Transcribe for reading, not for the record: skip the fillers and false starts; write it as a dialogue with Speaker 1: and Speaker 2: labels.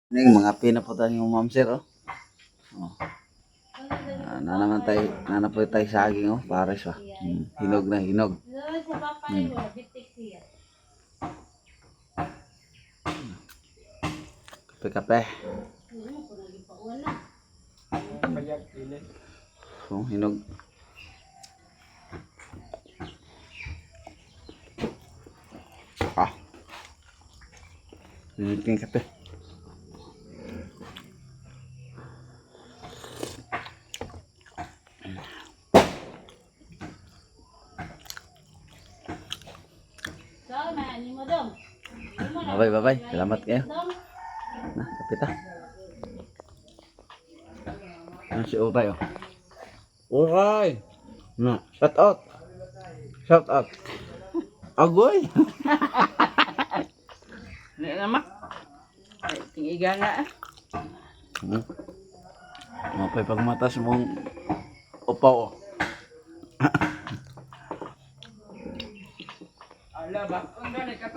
Speaker 1: Ning mga pinaputan yung ma'am sir oh. Oh. Ah, na naman tayo, na na po tayo saging oh, pares pa. Hinog na hinog. Kape kape. Oh, hinog. Ah. Hinog yung kape. Bye bye bye. Salamat kayo. Na, kape ta. Ano si Uray oh. Uray! Na, shout out. Shout out. Agoy.
Speaker 2: Hindi na mak. Ay, tingiga na ah.
Speaker 1: Mapay pagmatas mong upaw oh.
Speaker 2: Ala, bakon gani ka.